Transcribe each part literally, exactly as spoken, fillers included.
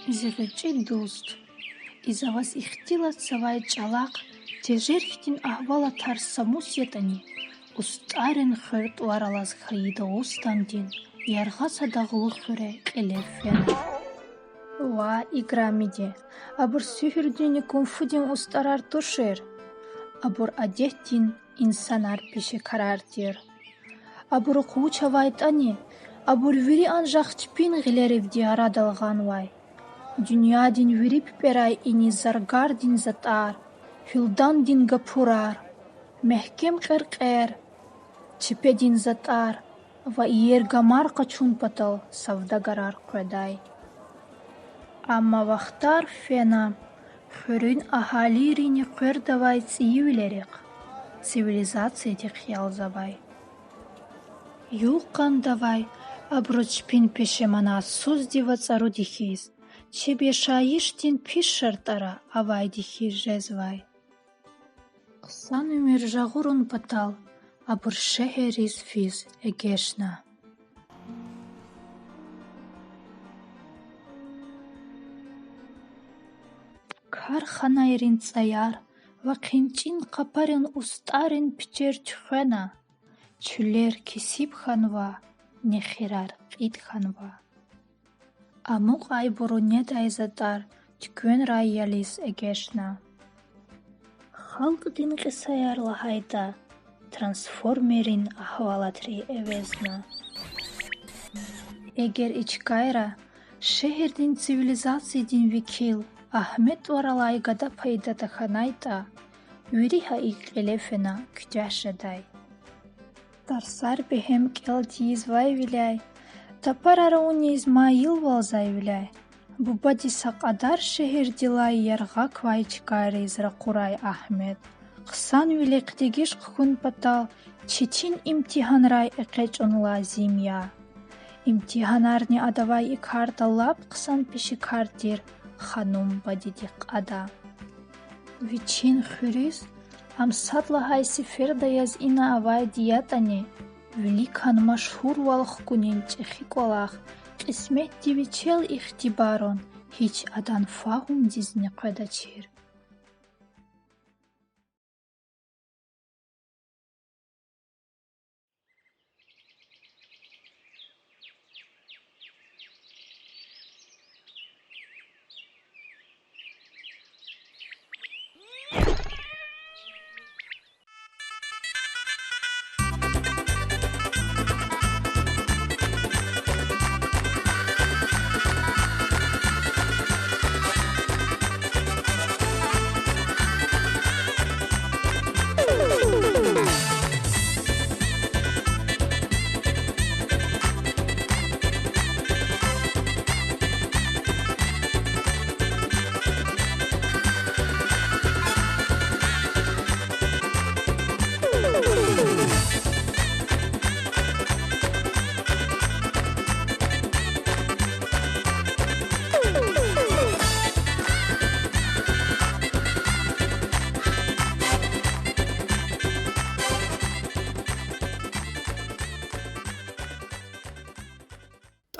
Зи гъвечӀи дуст, и за ваз ихтилатзавай чӀалахъ тежер хьтин агьвалатар са мус ятӀани, устӀаррин хуьр тӀвар алаз хьайи Дагъустандин яргъа са дагълу хуьре кьиле фена. Ва играмиди, абур суьгьуьрдинни кунфудин устӀарар тушир. Абур адетдин инсанар, пешекарар тир. Абурухъ вуч авайтӀани, абур вири анжах чпин гъилеривди арадал гъанвай. Дуьньядин вири пипӀерай ини заргардин затӀар, гьуьлдандин гапурар, мягькем кьеркьер, чепедин затӀар ва иер гамар къачун патал савдагарар къведай. Амма вахтар фена, хуьруьн агьалийрини къвердавай цӀийивилерихъ, цивилизациядихъ ялзавай. Югъ-къандавай абуру чпин пешеманатсузди ва цӀаруди хьиз, чеб яшайишдин пис шартӀара авайди хьиз жезвай. Хъсан уьмуьр жагъурун патал абур шегьерриз физ эгечӀна. Карханайрин цӀаяр ва хъенчӀин къапарин устӀаррин пичер туьхвена, чуьллер кесиб хьанва, нехирар кьит хьанва. Амукьайбуру недай затӀар туьквенрай ялиз эгечӀна. Халкьдин кьисаяр лагьайтӀа, трансформеррин агьвалатри эвезна. Эгер и чкайра шегьердин цивилизациядин векил Агьмед тӀвар алай гада пайда тахьанайтӀа, вири гьа икӀ кьиле фена куьтягь жедай. Тарсар бегьем кӀел тийизвайвиляй, тапарар авуниз майилвалзавайвиляй, бубади са кьадар шегьердилай яргъа квай чкайриз ракъурай Агьмед хъсанвилихъ дегиш хъхьун патал четин имтигьанрай экъечӀун лазим я. Имтигьанарни адавай и карда лап хъсан пешекар тир ханум бадедихъ ада. Вичин хуьруьз ам сад лагьай сеферда яз ина авайди ятӀани, виликан машгьурвал хкунин чӀехи кӀвалах кьисметди вичел ихтибарун гьич адан фагьумдизни къведачир.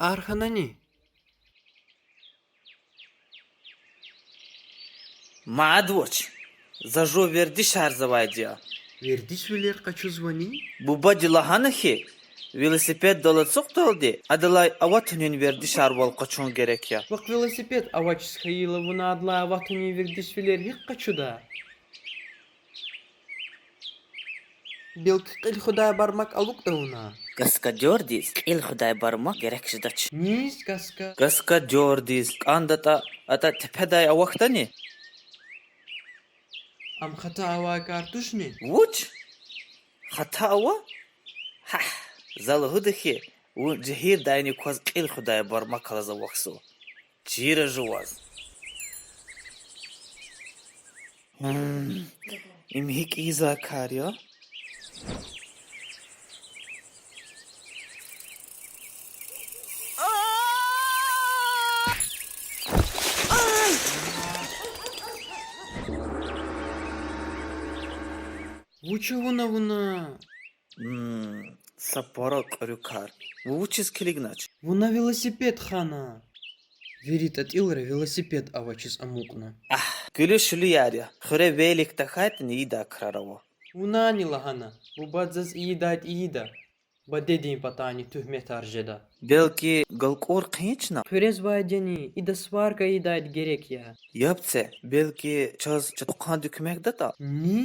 ТӀар хьанани? Мад вуч? За жув вердишарзавайди я. Вердишвилер къачузвани? Бубади лагьана хьи, велосипеддал ацукьдалди адалай аватунин вердишарвал къачун герек я. Вахъ велосипед авачиз хьайила, вуна адалай аватунин вердишвилер гьикӀ къачуда? Белки кьил хуьдай бармак алукӀда вуна? Каскадёрдиз кьил хуьдай бармак герек жедач. Низ каска-? Каскадёрдиз кӀандатӀа, атӀа тепедай авахьдани? Ам хата авай кар тушни? Вуч? Хата ава? Гьа, за лугьуда хьи, вун жегьирдайни кваз кьил хуьдай бармак алаз авахьзава. Чира жуваз. Гьм, им гьикӀ ийизвай кар я? Вуч авуна вуна? Гьм, са пара кьуьруькар. Вун вучиз килигнач? Вуна велосипед хана. Вири тӀатӀилра велосипед авачиз амукьна. Агь, гуьлуьшуьлуьяр я. Хуьре велик тахьайтӀани, ийидай крар ава. Вунани лагьана, бубади заз ийидайди ийида. Бадедин патани туьгьметар жеда. Белки галкӀур хъийин чна? Хъуьрезвайди яни, ида сварка ийидайди герек я. Яб це, белки чаз чатухъанди куьмек датӀа? Ни?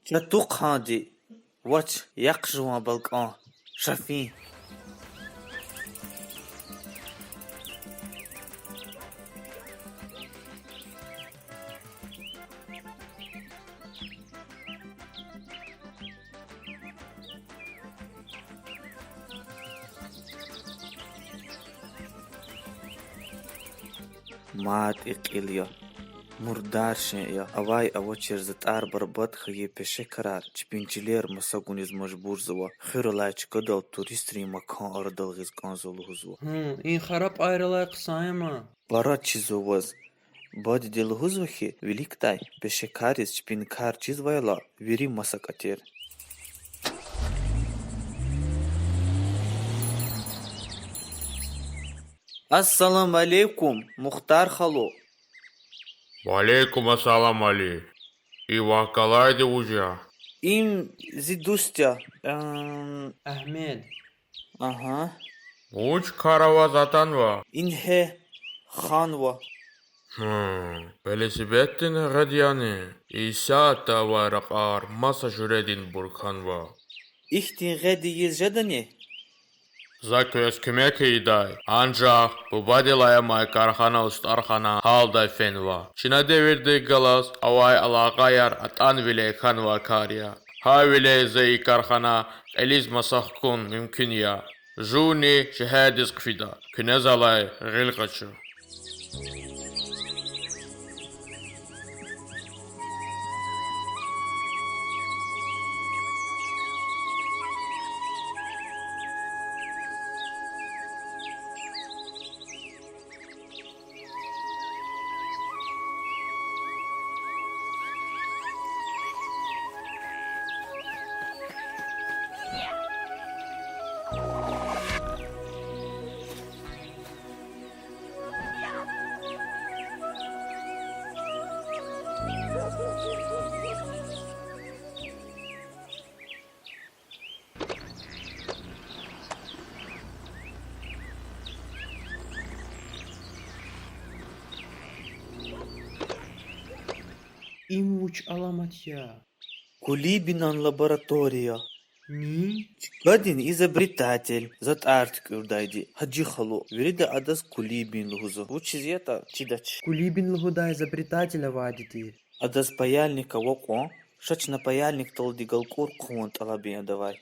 Чатухъанди. Вач, яхъ жуван балкӀан. Ша фин. Мад и кьил я. Мурдар шей я. Авай-авачир затӀар барбатӀ хьайи пешекарар чпин чилер маса гуниз мажбурзава. Хуьр алай чкадал туристрин макан арадал гъиз кӀанзава лугьузва. Гьу, и харапӀайрилай хъсан я ман. Пара чизва ваз. Бадеди лугьузва хьи, виликдай пешекарриз чпин кар чизвайла, вири масакӀа тир. Ассалам алейкум, Мухтар халу. Ва алейкум ассалам, Али. И вахъ галайди вуж я? Им зи дуст я, Агьмед. Агьа. Вуч кар аваз атанва? Ингье, ханва. Велосипеддин гъед яни? Исятда авай ракьар маса жуьрединбур хьанва. Ихьтин гъед ийиз жедани? За квез куьмек ийидай, анжах бубадилай амай кархана устӀархана гьалдай фенва. Чна девирдихъ галаз авай алакъаяр атӀанвиляй хьанвай кар я. Гьавиляй за и кархана кьилиз маса хкун мумкин я. Жувни шегьердиз хъфида, куьне залай гъил къачу. Им вуч аламат я? Кулибинан лаборатория. Ни? Чкадин изобретатель, затӀар туькӀуьрдайди, Гьажи халу. Вирида адаз Кулибин лугьузва. Вучиз ятӀа чидач. Кулибин лугьудай изобретатель авайди тир. Адаз паяльник ава кьван, ша чна паяльникдалди галкӀур хъувун тӀалабин адавай.